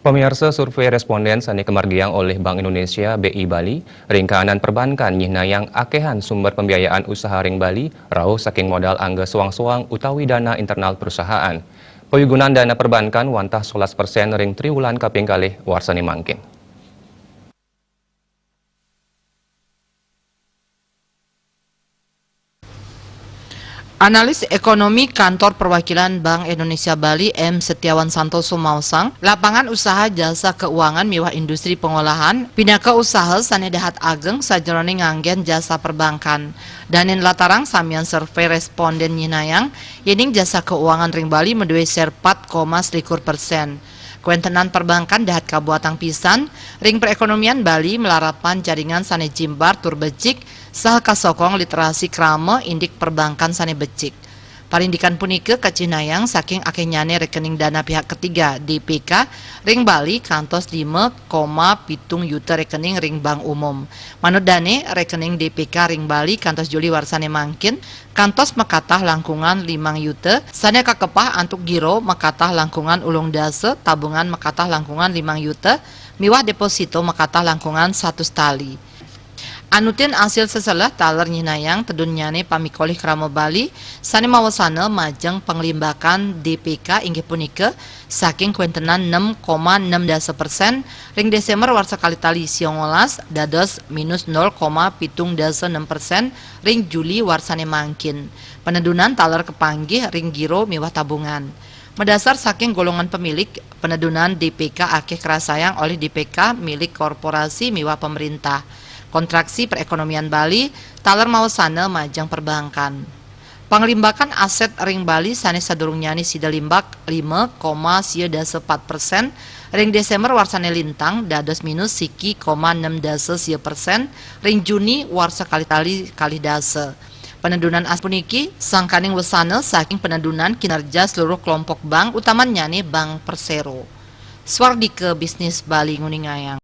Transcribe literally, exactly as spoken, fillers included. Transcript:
Pamiarsa, survei responden sane kamargiang olih Bank Indonesia B I Bali ring kaanan perbankan nyihnayang akehan sumber pembiayaan usaha ring Bali rauh saking modal angga soang-soang utawi dana internal perusahaan. Payugunan dana perbankan wantah solas persen ring triwulan kaping kalih warsane mangkin. Analis ekonomi Kantor Perwakilan Bank Indonesia Bali, M Setiawan Santoso, maosang, lapangan usaha jasa keuangan miwah industri pengolahan pinaka usaha sane dahat ageng sajeroning nganggen jasa perbankan. Danin latarang samian survei responden nyihnayang, yening jasa keuangan ring Bali madue share pat koma selikur persen. Kwentenan perbankan dahat kabuatang pisan ring perekonomian Bali malarapan jaringan sane jimbar tur becik saha kasokong literasi krama indik perbankan sane becik. Parindikan punika kacihnayang saking akehnyane rekening dana pihak ketiga, D P K, ring Bali kantos lima koma pitung yuta rekening ring bank umum. Manut dane, rekening D P K ring Bali kantos Juli warsane mangkin kantos makatah langkungan limang yuta, sane kakepah antuk giro makatah langkungan ulung dasa, tabungan makatah langkungan limang yuta, miwah deposito makatah langkungan satus tali. Anutin asil seselah taler nyihnayang tedunnyane pamikolih krama Bali sane mawasana majeng panglimbakan D P K inggih punika saking kwentenan nem koma nem dasa persen ring Desember warsa kalih tali sia ngolas dados minus nol koma pitung dasa nem persen ring Juli warsane mangkin. Penedunan taler kapanggih ring giro miwah tabungan. Madasar saking golongan pemilik, penedunan D P K akeh karasayang olih D P K milik korporasi miwah pemerintah. Kontraksi perekonomian Bali taler mawasana majeng perbankan. Panglimbakan aset ring Bali sane sadurungnyane sida limbak lima koma sia dasa pat persen ring Desember warsane lintang dados minus siki koma nem dasa sia persen ring Juni warsa kalih tali kalih dasa. Penedunan aset puniki sangkaning wesana saking penedunan kinerja seluruh kelompok bank, utamannyane Bank Persero. Swardika Bisnis Bali nguningayang.